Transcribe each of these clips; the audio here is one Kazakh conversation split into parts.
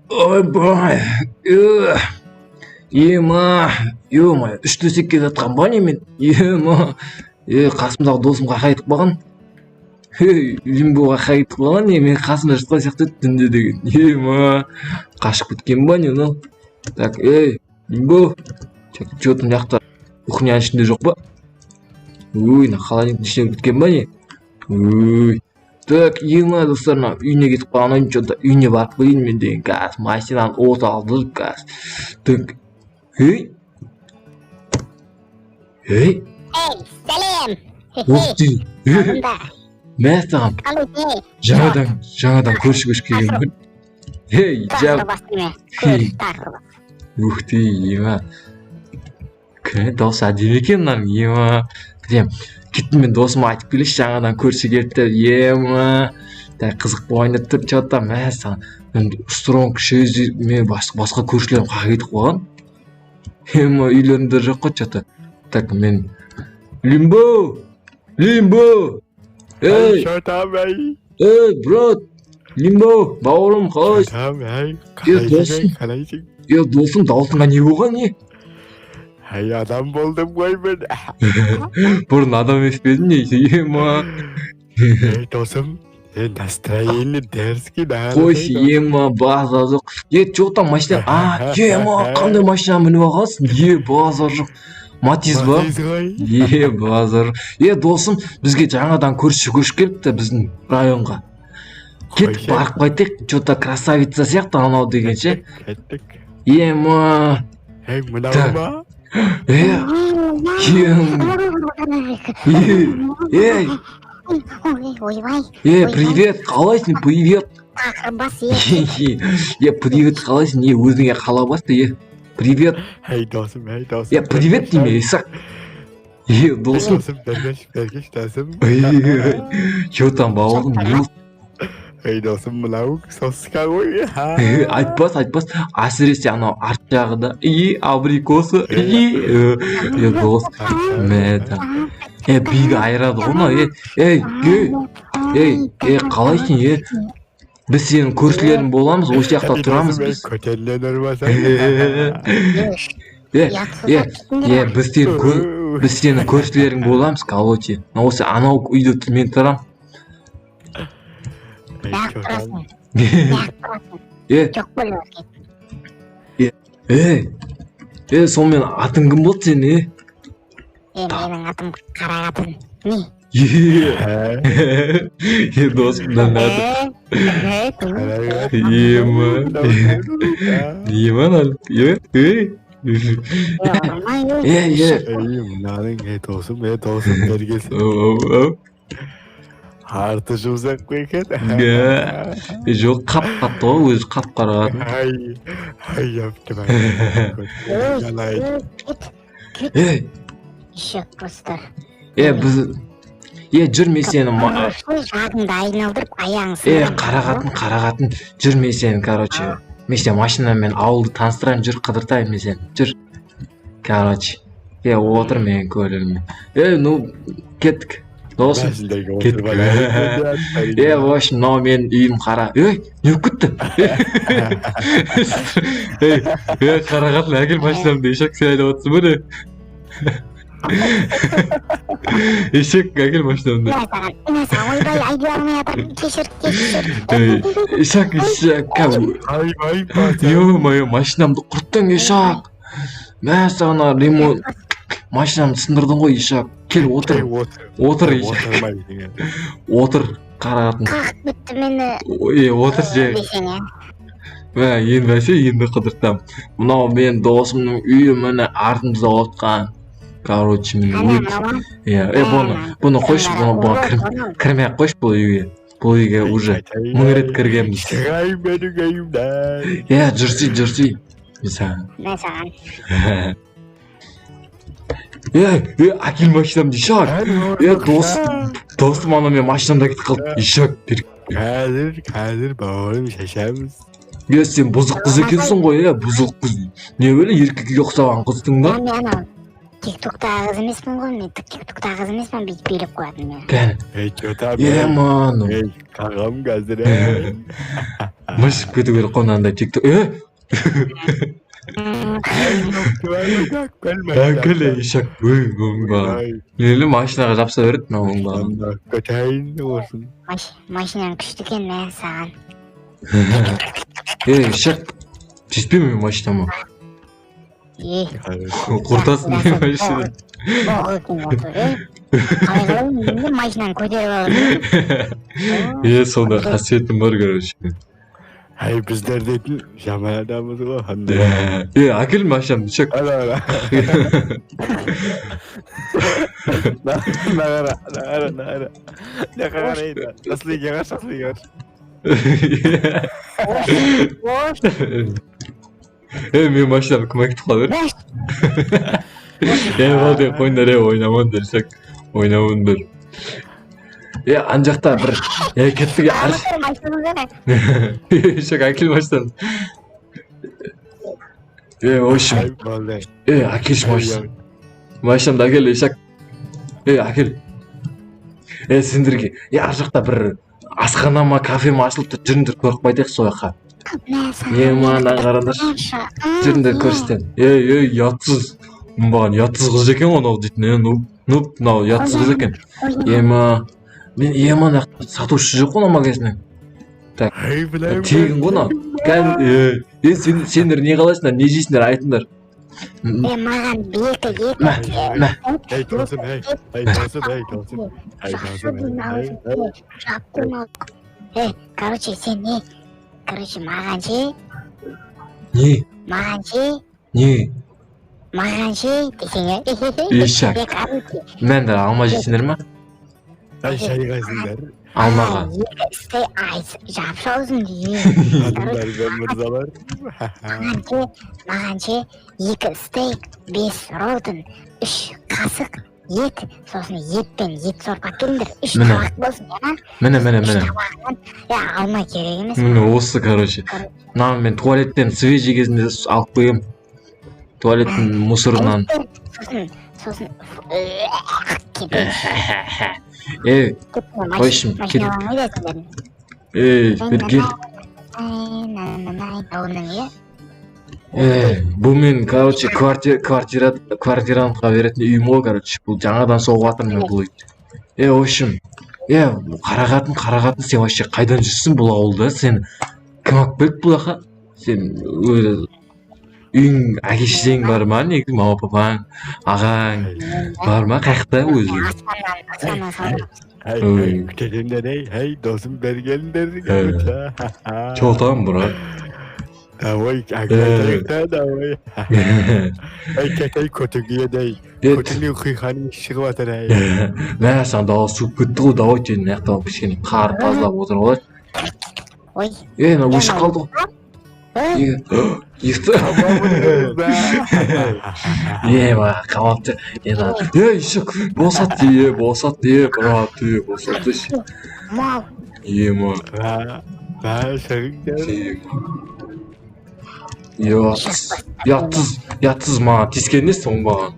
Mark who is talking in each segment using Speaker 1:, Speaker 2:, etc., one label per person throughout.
Speaker 1: Ойбай, ема, ё-моё, үш төсекке жатқан ба не мен? Ема, е, қасымдағы досым қаяққа кетіп қалған? Ей, Лимбоға қаяққа кетіп қалған не? Мен қасымда жатқан сияқты еді түнде деген. Ема, қашып кеткен ба не мынау? Так, ей, Лимбо, че-то мына жақта кухняның ішінде жоқ па? Ой, мына холодильниктің ішіне кеткен ба не? Ой, так, ема, достар, мына үйіне кетіп қалған, че-то үйіне барып келейін мен деген. Қазір машинаны от алдырып қазір. Так, ей, ей.
Speaker 2: Ей, сәлем!
Speaker 1: Ух ты, ей,
Speaker 2: Қалында,
Speaker 1: мәссаған.
Speaker 2: Қалайсың, ей?
Speaker 1: Жаңадан көрші көшіп келген ғой. Ей,
Speaker 2: Тағы
Speaker 1: жа.
Speaker 2: бір бастым, е. Көр, тағы бір бас.
Speaker 1: Ух ты, ема. Кім, дауысы әдемі екен мынаның, ема. Прям кеттім мен, досыма айтып келейінші, жаңадан көрші келіпті, ема. Так, қызық болайын деп тұр, че-то, мәссаған. Стронг, Шези, мен басқа көршілерім қаяққа кетіп қалған? Ема, үйлерінде жоқ қой, че-то. Так, мен Лимбо! Лимбо! Ей,
Speaker 3: Че там, ей?
Speaker 1: ей, брат! Лимбо, бауырым, қалайсың?
Speaker 3: Там, ей,
Speaker 1: Е,
Speaker 3: қалайсың,
Speaker 1: досым.
Speaker 3: ей, қалайсың?
Speaker 1: Е, досым, дауысыңа не болған, не?
Speaker 3: Ей, адам болдым ғой мен.
Speaker 1: Бұрын адам емес пе едің, не? Ема.
Speaker 3: Ей, досым, ей, настроение дерзкий, да.
Speaker 1: Қойшы, ема, базар жоқ. Е, че там машина? А, ема, қандай машина мініп алғансың? Е, базар жоқ. Матиз ба?
Speaker 3: Матиз ғой.
Speaker 1: Е, базар. Е, досым, бізге жаңадан көрші көшіп келіпті біздің районға. Кеттік,
Speaker 3: Қойшы.
Speaker 1: барып қайтайық. Че-то красавица сияқты анау деген ше.
Speaker 3: Кеттік.
Speaker 1: Ема.
Speaker 3: Ей, мынау
Speaker 1: Так.
Speaker 3: ма?
Speaker 1: Е, ем. Е, ей,
Speaker 2: Ой, ойбай,
Speaker 1: е, привет, қалайсың, привет.
Speaker 2: Тақыр бас, е.
Speaker 1: Е, привет, қалайсың, е, өзіңе қала басты, е. Привет.
Speaker 3: Ей, досым, ей, досым.
Speaker 1: Е, привет деймін, Исак. Е, досым.
Speaker 3: Досым, бергеш, бергеш, досым.
Speaker 1: Че там, бауырым, не болды?
Speaker 3: Ей, досым, мынау соска ғой.
Speaker 1: Айтпас, айтпас. Әсіресе анау арт жағы да. И, абрикосы, и, е, дос. Мә, там. Е, биді айырады ғой мынау, е, ей, ей, ей, ей, қалайсың, е? Біз сенің көршілерің боламыз, осы жақта тұрамыз біз.
Speaker 3: Көтеріле ұрмасаң.
Speaker 1: Е, е, е, біз сенің көршілерің боламыз, короче. Осы анау үйде мен тұрамын.
Speaker 2: Неғып тұрасың? Неғып тұрасың?
Speaker 1: Е,
Speaker 2: Жоқ бол өзге.
Speaker 1: е, е, сонымен атың кім болды сенің, е?
Speaker 2: Е, менің атым Қара қатын. Не?
Speaker 1: Е, е, досым, мынаның аты. Ема. Ема, мынаның, е, ей. Е, е.
Speaker 3: Ей, мынаның, ей, досым, ей, досым, бергес.
Speaker 1: Оу, оу.
Speaker 3: Арты жұмсақ қой екен.
Speaker 1: Е, жоқ, қап қатты ғой, өзі қап қара қатын.
Speaker 3: Ай, ай, яптым.
Speaker 1: Ей,
Speaker 2: Еще просто.
Speaker 1: е, біз, е, жүр, мен сені
Speaker 2: Жағыңды айналдырып, аяғың
Speaker 1: Е, қара қатын, қара қатын, жүр, мен сені, короче, мен сені машинамен ауылды таныстырайын, жүр, қыдыртайын мен сені, жүр. Короче, е, отыр менің көлігіме. Е, ну, кеттік. Досым, кеттік. Е, в общем, мынау менің үйім, қара. Ей, не болып кетті? Ей, ей, қара қатын, әкел машинамды, ешек, сен айдап отырсың ба, не? Ешек, әкел машинамды.
Speaker 2: Мә саған, мә саған, ойбай, айдай алмай жатырмын, кешір, кешір.
Speaker 1: Ей, ишак, ишак.
Speaker 3: Ай, ай,
Speaker 1: Ё-моё, машинамды құрттың, ишак. Мә саған, ремонт машинамды сындырдың ғой, ишак. Кел, отыр.
Speaker 3: Отыр.
Speaker 1: Отыр, ишак.
Speaker 3: Отырмай.
Speaker 1: Отыр, қара қатын.
Speaker 2: Қағып кетті мені.
Speaker 1: Е, отыр же.
Speaker 2: Десең, е.
Speaker 1: Мә, енді бәсе, енді қыдыртам. Мынау менің досымның үйі, міне, артымызда отқан. Короче, міне.
Speaker 2: Ана
Speaker 1: Өте
Speaker 2: мынау ма?
Speaker 1: Иә, е, бұны қойшы, бұны кірмей ақ қойшы бұл үйге. Бұл үйге уже мың рет кіргенбіз.
Speaker 3: Шығай менің үйімнен.
Speaker 1: Иә, жүрсей, жүрсей. Мен саған.
Speaker 2: Мә саған.
Speaker 1: Е, е, әкел машинамды, ишак. Е, дос, досым, ана мен машинамда кетіп қалды. Ишак, бер.
Speaker 3: Қазір, қазір, бауырым, шашамыз.
Speaker 1: Е, сен бұзық қыз екенсің ғой, е, бұзық қыз. Не бөле, еркекке ұқсаған қызсың ба?
Speaker 2: Мен анау тиктоктағы қыз емеспін ғой, мен тиктоктағы қыз емеспін, бүйтіп билеп қоятын мен.
Speaker 1: Кәні.
Speaker 3: Ей, че там?
Speaker 1: Е, ману.
Speaker 3: Ей, қағам қазір, ей.
Speaker 1: Қашып кету керек қой мынандай тикток. Е, әкел, ишак, өй, оңбаған. Мені машинаға жапса береді мынау оңбаған.
Speaker 3: Көтәйін болсын.
Speaker 2: Машинаң күшті екен, мә саған.
Speaker 1: Ей, ишак, тиіспе менің машинама.
Speaker 2: Е.
Speaker 1: Құртасың менің машинаны.
Speaker 2: Боқ екен осы, е. Қалай қалай енді машинаны көтеріп алып.
Speaker 1: Е, сондай қасиетім бар, короче.
Speaker 3: Ай, біздер дейтін жаман адамбыз ғой. Қандай.
Speaker 1: Е, әкел машинамды, ишак.
Speaker 3: Ана, ана. Мына қара, мына қара, мына қара. Мына қарайды. Аслиге қарашы, Аслиге қарашы.
Speaker 2: Ош.
Speaker 1: Е, менің машинамды кім әкетіп қала берді?
Speaker 2: Ош.
Speaker 1: Е, болды, қойыңдар, е, ойнамаңдар, ишак, ойнамаңдар. Е, ана жақта бір, е, кеттік, е,
Speaker 2: Машинаны қара.
Speaker 1: Ишак, әкел машинаны. Е, в общем,
Speaker 3: Ай, болды.
Speaker 1: е, әкелші машинаны. Машинамды әкел, ишак. Е, әкел. Е, сендерге, е, ар жақта бір асхана ма, кафе ма ашылып тұр, жүріңдер, көріп қайтайық сол жаққа.
Speaker 2: Мә саған.
Speaker 1: Е, мына қараңдаршы. Жүріңдер, көрсетемін. Ей, ей, ұятсыз. Маған ұятсыз қыз екен ғой мынау дейтін. Е, нуб, нуб, мынау ұятсыз қыз екен. Ема, мен, ема, мына жақта сатушы жоқ қой мына магазиннің.
Speaker 3: Ай, білемін.
Speaker 1: Тегін ғой мынау. Кәдімгі, е, е, сендер не қалайсыңдар, не жейсіңдер, айтыңдар.
Speaker 2: Е, маған екі, екі.
Speaker 1: Мә, мә.
Speaker 3: Ей, досым, ей. Ей, досым, ей, досым. Ей,
Speaker 2: Жақсы
Speaker 3: досым, ей,
Speaker 2: демалыс.
Speaker 3: ей.
Speaker 2: Жаптым. Е, короче, сен не? Короче, маған ше,
Speaker 1: Не,
Speaker 2: маған ше,
Speaker 1: не,
Speaker 2: маған ше десең, е.
Speaker 1: Ишак.
Speaker 2: Е, короче,
Speaker 1: Мәндер, алма жейсіңдер ма?
Speaker 3: Ай, шайғайсыңдар.
Speaker 1: Алмаға.
Speaker 2: маған екі істей айт, жапшы аузыңды, е.
Speaker 3: Ханымдар мен мырзалар.
Speaker 2: Маған ше, маған ше, екі стейк, 5 ролтон, 3 қасық ет, сосын ет пен ет сорпа әкеліңдер, 3
Speaker 1: Міне.
Speaker 2: табақ болсын, иә?
Speaker 1: Міне, міне,
Speaker 2: 3
Speaker 1: міне.
Speaker 2: табағынан, е, алма керек емес.
Speaker 1: Міне осы, короче. Мынаны мен туалеттен свежий кезінде алып қойғам. Туалеттің мусорынан.
Speaker 2: Сосын, сосын, кетейік.
Speaker 1: Е, қойшы, кет.
Speaker 2: Машиналар қайда сендердің?
Speaker 1: Ей, бері кел.
Speaker 2: Ауылның, иә?
Speaker 1: Е, бұл мен, короче, квартирантқа беретін үйім ғой, короче. Бұл жаңадан соғып жатырмын мен бұл үйді. Е, в общем, е, қара қатын, қара қатын, сен вообще қайдан жүрсің бұл ауылда? Сен кім алып келді бұл жаққа? Сен өзі үйің, әке шешең бар ма негізі, мама папаң, ағаң бар ма, қаяқта өзі?
Speaker 2: Аспаннан, аспаннан салып.
Speaker 3: Ай,
Speaker 1: Ой.
Speaker 3: ай, күтетіңдер, ей, ей, досым, бері келіңдер.
Speaker 1: Че там, брат?
Speaker 3: Давай, әңгіме айтайық та, давай. Ай, кетей, көтіңе дей.
Speaker 1: Е,
Speaker 3: Көтіңнен құйқаның шығып жатыр, ай.
Speaker 1: Мә, саған дала суып кетті ғой, давайте мына жақта кішкене қар тазалап отырып алайық.
Speaker 2: Ой.
Speaker 1: Е, мынау өшіп қалды ғой.
Speaker 2: Ой.
Speaker 1: Е, ұйықта. Е, ма, қамапты. Е, мына, е, еще босат, е, босат, е, брат, е, босат.
Speaker 2: Мал.
Speaker 1: Е, ма,
Speaker 3: Мә, шығыңдар.
Speaker 1: е, ма. Ұятсыз, ұятсыз, ұятсыз, маған тиіскен несі оңбаған?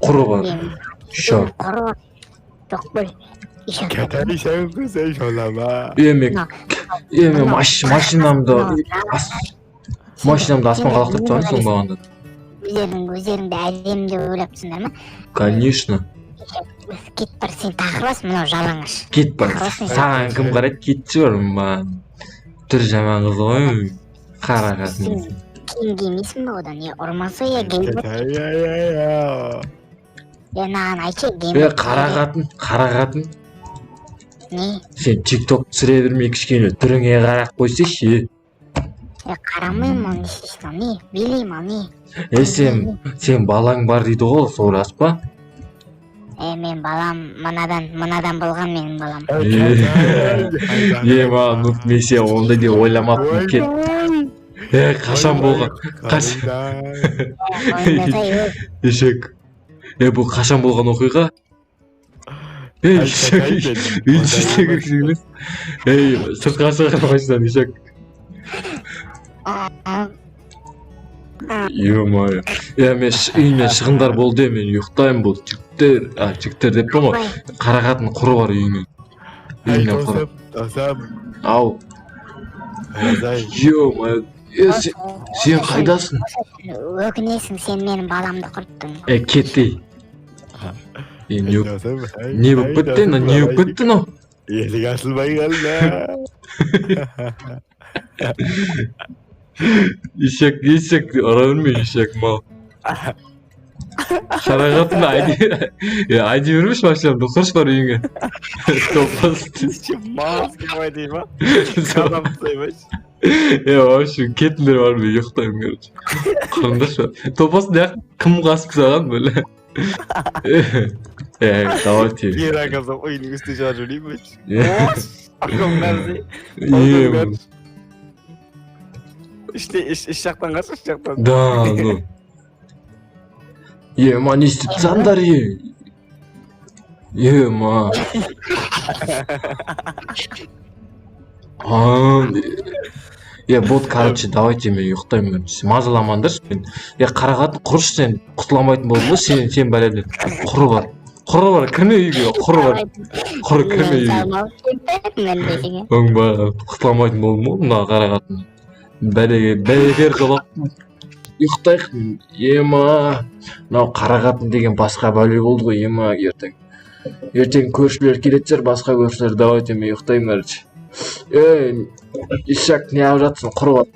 Speaker 1: Құры бар. Шо.
Speaker 2: Құры. Жоқ бөл. Еще.
Speaker 3: Кетей, сен қыз, жолама.
Speaker 1: Е, мен, е, мен машинамды, машинамды аспанға лақтырып тастаған оңбағанда.
Speaker 2: Өздерің, өздеріңді әдемі деп ойлап тұрсыңдар ма?
Speaker 1: Конечно.
Speaker 2: Кет бар, сен тақырбас, мынау жалаңаш.
Speaker 1: Кет бар. Саған кім қарайды, кетші бар маған. Түрі жаман қыз ғой. Қара қатын.
Speaker 2: Сен киім кимейсің ба одан? Е, ұрмаса, е, геймбот.
Speaker 3: Кетей, ай, ай, ай.
Speaker 2: Е, маған айтшы,
Speaker 1: Е,
Speaker 2: геймбот.
Speaker 1: қара қатын, қара қатын.
Speaker 2: Не?
Speaker 1: Сен тикток түсіре бермей кішкене түріңе қарап қойсайшы. Е.
Speaker 2: Е, қарамаймын, ал не істейсің, ал не? Билеймін, ал не?
Speaker 1: Е, сен балаң бар дейді ғой, сол рас па?
Speaker 2: Е, мен балам мынадан, мынадан болған менің балам.
Speaker 1: Е, маған, ну, мен сен ондай деп ойламаппын. Кет. Е, қашан болған?
Speaker 2: Ойнаса, е,
Speaker 1: Ешек. Е, бұл қашан болған оқиға? Ей, ешек, үйдің ішіне кіргісі келмес. Ей, сыртқа шығар машинаны, ешек.
Speaker 2: а,
Speaker 1: Ё-моё. Е, мен үйімнен шығындар болды, е, мен ұйықтаймын бұл жігіттер, а, жігіттер деп тұрмын ғой.
Speaker 2: ой,
Speaker 1: Қара қатын құры бар үйіңнен.
Speaker 3: Ай,
Speaker 1: Үйіңнен құры.
Speaker 3: досым, досым.
Speaker 1: Ау,
Speaker 3: Оразай.
Speaker 1: Ё-моё, е, сен қайдасың?
Speaker 2: Өкінесің, сен менің баламды құрттың.
Speaker 1: Е, кет ей. Е, не
Speaker 3: Досым, ай,
Speaker 1: не болып
Speaker 3: ай,
Speaker 1: кетті мынау?
Speaker 3: досым,
Speaker 1: Не болып
Speaker 3: ай.
Speaker 1: кетті мынау?
Speaker 3: Есік ашылмай қалды.
Speaker 1: Ешек, ешек, ұра берме, ешек, мал. Қарақатын айди, е, айди бермеші машинамды, құрыш бар үйіңе. Топас.
Speaker 3: Мас келмай дей ма? Адам тастаймашы.
Speaker 1: Е, в общем, кетіңдер бар, мен ұйықтаймын, короче. Құрыңдаршы. Топас неғып кім қасып тастаған, бля? Е, давайте.
Speaker 3: Кері қалсам, үйдің үстіне шығарып жіберейін бе?
Speaker 1: Е,
Speaker 3: Aqlым.
Speaker 1: е,
Speaker 3: Іште, іш жақтан қаш, іш жақтан.
Speaker 1: Да, ну. Е, ма, не істеп тастадыңдар, е? Е, ма. А, е, вот, короче, давайте мен ұйықтаймын, короче. Мазаламаңдаршы мен. Е, қарақатын, құрыш, сен құтыла алмайтын болдың ғой, сен бәледен. Құры бар. Құры бар, кірме үйге, құры бар. Құры кірме үйге.
Speaker 2: Мен
Speaker 1: Оңба, құтыла алмайтын болдым ғой мына қарақатын. Бәлеге, бәлекер жолап. Ұйықтайық. Ема, мынау қарақатын деген басқа бәле болды ғой, ема, ертең. Ертең көршілер келетін шығар, басқа көршілер, давайте мен ұйықтаймын, короче. Ей, ишак, не алып жатсың, құры бар.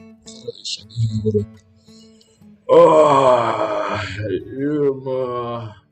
Speaker 1: Ишак, үйге кір. Ой, ема.